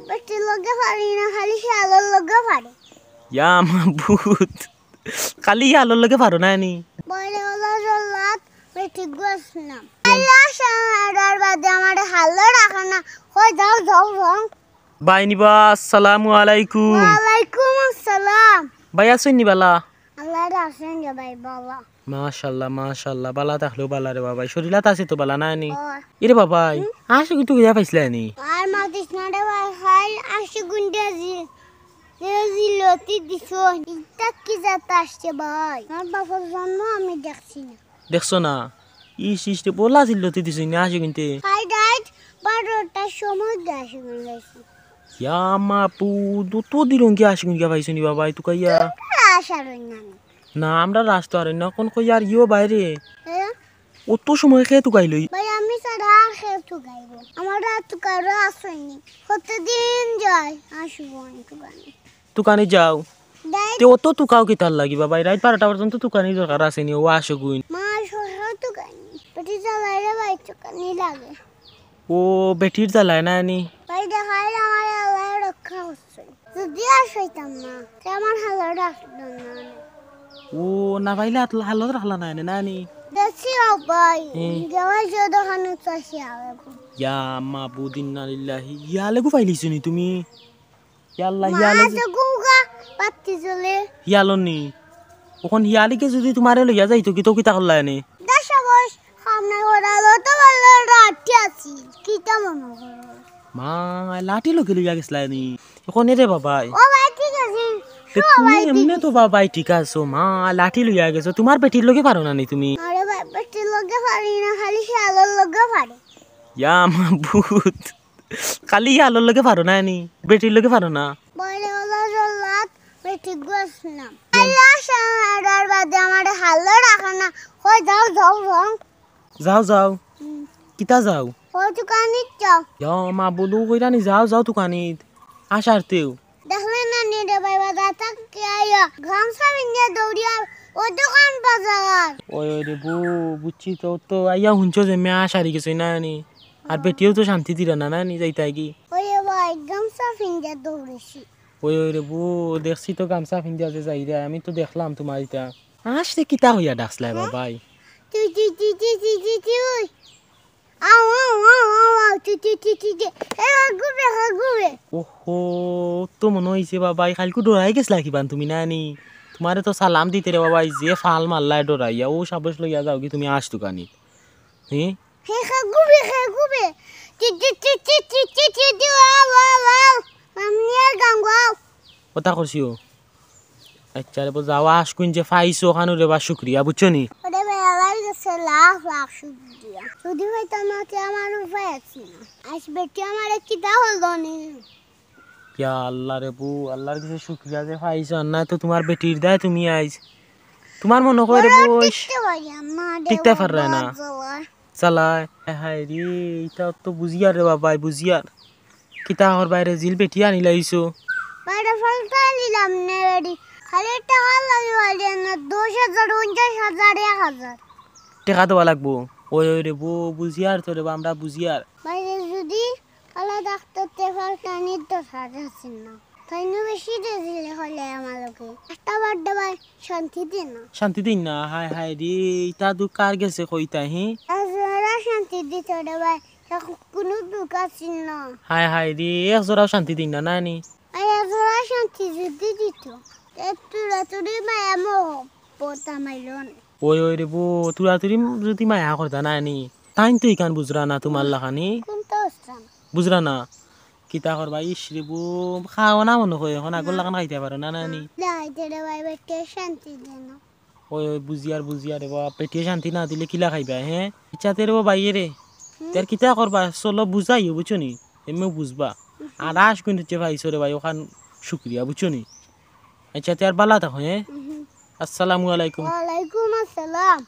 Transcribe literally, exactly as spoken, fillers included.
বেটির লগে পারি না, খালি শিয়ালর লগে পারি। ইয়া মাবুদ, খালি শিয়ালর লগে পারো না নি? বড় অলা জল্লাদ, বেটি গুছ না। আল্লাহ শাহাদার বাদে আমারে হালো রাখে না। কই যাও, যাও, যাও। ভাই নিবা, আসসালামু আলাইকুম। ওয়ালাইকুম আসসালাম। ভাই আছইন নি বালা? আল্লাহ রাখছেন যে ভাই বালা। মাশাআল্লাহ, মাশাআল্লাহ, বালা থাকলেও বালা রে বাবাই। শরীলাত আছে তো বালা না নি? ও। এরে বাবাই, আশিক তো গিয়া পাইছলা নি? আর মাতিস না রে ভাই, খাই আশিক গুন্ডে জি-, যে জিলতি দিছো, ইটা কি জাত আসছে ভাই? আমার বাপর জন্ম আমি দেখছি না। দেখছো না? ইস, ইস রে, বলা জিলতি দিছো নি আশিক গুনতে? খাই রাইত বারোটার সময় গিয়া আশিক গুন লাইছি। ইয়া মাবুদ, তো দিরঙ্গি আশিক গুন গিয়া পাইছো নি বাবাই, তুকাইয়া? তোরা আশার না। না, আমরা রাস্তা আর না, কোন কই আর ইয়ো বাইরে। হ্যাঁ? অত সময় কে তুকাইলই? ভাই, আমি ছাড়া আর কে তুকাইবো? আমার আর তুকারও আসেনি। কতদিন যায় আসবো আমি তুকানি। তুকানি যাও। যাই। তে অত তুকাও কিতার লাগি বাবাই? রাইত বারোটা পর্যন্ত তুকানি দরকার আছে নি, ও আশিক গুন। মা, সরকার তুকানি। বেটি জ্বালাইলে ভাই তুকানি লাগে। ও, বেটির জ্বালায় না নি? ভাই, দেখাইলে আমার আল্লাহ রক্ষা করছে। যদি আর সইতাম না, তে আমার হালো রাখলো না। ও, না পাইলে হাত-, হালো রাখলা না নি, না নি? দেখছি ও ভাই, হুম। গেওয়াই যে দোকানে চাষি আলাগু। ইয়া মাবুদ, ইন্না লিল্লাহি। ইয়া লেগু পাইলিছো নি তুমি? ইয়া আল্লাহ, মা ইয়া লেগু। আছে গুগা, বাতি জ্বলে। ইয়া লনি। অখন হিয়ালিকে যদি তুমারে লইয়া যাইতো, কিতা কিতা করলা এনে? দশ বয়স, সামনে ওরা লো তো বললো লাঠি আছিল। কিতা মনে করো? মা, লাঠি লগে লইয়া গেছলা নি? অখন এরে বাবাই। ও ভাই, ঠিক আছে। তে ও তুমি ভাই, ঠিক এমনে তো আছে। বাবাই ঠিক আছো, মা, লাঠি লইয়া গেছো। তুমার বেটির লগে পারো না নি তুমি? আরে ভাই, বেটির লগে পারি না, খালি শিয়ালর লগে পারি। ইয়া মাবুদ। খালি শিয়ালর লগে পারো না নি? বেটির লগে পারো না? বড় অলা জল্লাদ, বেটি গুছ না। আল্লাহ শাহাদার বাদে আমারে হালো রাখে না। কই যাও, যাও, যাও। যাও, যাও। হুম। কিতা যাও? ও তুকানিত যাও। ইয়া মাবুদ, কইরা নি যাও, যাও তুকানিত। আশারতেও। দেখলে না নি রে ভাই, বাজার থাকি আইয়া গামছা পিন্দিয়া দৌড়িয়া ও দোকান বাজার। ওই, ওই রে বো, বুঝছি তো, তো আইয়া হুনছো যে মেয়া আশারি গেছে না নি? আর বেটিও তো শান্তি দিরা না, না নি যাইতায় কি? ওই রে ভাই, গামছা পিন্দিয়া দৌড়েছি। ওই, ওই রে বো, দেখছি তো গামছা পিন্দিয়া যে যাইরা, আমি তো দেখলাম তুমার ইটা। আশরে কিতা কইয়া ডাকছলায় বাবাই? তুই, তুই, তুই, তুই, তুই, তুই, তুই। আও, আও, আও, আও, আও, তুই, তুই, তুই, তুই, তুই। এ, ঘুরে, ঘুরে। ওহো, তো মনো অইছে বাবাই, কাইলকু ডরাই গেছলা কিবান তুমি না নি? তুমারে তো সালাম দিতে রে বাবাই, যে ফাল মারলায় ডরাইয়া, অউ সাবস লইয়া যাওগি তুমি আশ তুকানিত। হি? হে, হে, ঘুরে, হে, ঘুরে। তি, তি, তি, তি, তি, তি, তি, তি, আও, আও, আও। মামনিয়ার গাঙ্গু, আও। কথা করছি ও। আচ্ছা রে, বো যাও, আশকুইন যে পাইছো, অখানর রে বা শুক্রিয়া, বুঝছো নি? ওরে ভাই, আল্লাহর কাছে লাখ লাখ শুক্রিয়া। যদি পাইতাম না, তে আমার উপায় আছিল না। আইজ বেটি আমারে কিতা করলো নি? ইয়া আল্লাহ রে বো, আল্লাহর কাছে শুক্রিয়া যে পাইছো, আর না তো তুমার বেটির দায় তুমি আইজ। তুমার মনো কয় রে বো, ইস, টিকতে পারি না, রে টিকতে বাবা, পাররায় না। জ্বালা। চালায়, হায় হায় রে, ইতা তো বুঝিয়ার রে বাবাই, বুঝিয়ার। কিতা করবায় রে, জিল বেটি আনিলাইছো। বাইরে ফলতা নিলাম নে বেটি। খালি টেকা লাগি বাড়িয়ে না, দশ হাজার, পঞ্চাশ হাজার, এক হাজার। টেকা দেওয়া লাগবো। ওই, ওই রে বো, বুঝিয়ার তো রে বা, আমরা বুঝিয়ার। বাইরে যদি কালা ডাক্তার তে ফলতা নিত দশ হাজার আছিল না। তাইনও বেশি দিছিল হলে আমার লগে। একটা বার দেবায় শান্তি দিন না। শান্তি দিন না, হায় হায় রে, ইতা দুখ কার গেছে কইতা, হি? এক জোড়া শান্তি দিত রে ভাই, তা কু-, কুনু দুখ আছিল না। হায় হায় রে, এক জোড়াও শান্তি দিন না, না নি? আর এক জোড়া শান্তি যদি দিত, তে তুরা তুরি মায়া মোহ পড়তাম আইলো না। ওই, ওই রে বো, তুরা তুরি যদি মায়া করতা না নি, তাইন তো ইখান বুঝরা না তুমার লাখানি। কোনটা বুঝরা না? বুঝরা না? কিতা করবা, ইস রে বো, খাও না মনো কয়, অখন আগর লাখান খাইতা পারো না, না নি? না, খাইতে রে ভাই, বেটিয়ে শান্তি দেয় না। ওই, ওই, বুঝিয়ার, বুঝিয়ার রে বা, বেটিয়ে শান্তি না দিলে কিলা খাইবা, হে? ইচ্ছা তে রে বা বাইয়ে রে। হুম। তে আর কিতা করবা, চলো বুঝাইও, বুঝছো নি? এমনেও বুঝবা। হুম। আর আশকুইন যে পাইছো রে ভাই, অখান শুক্রিয়া, বুঝছো নি? আচ্ছা, তে আর বালা থাকো, হে? হুম। আসসালামু আলাইকুম। ওয়ালাইকুম আসসালাম।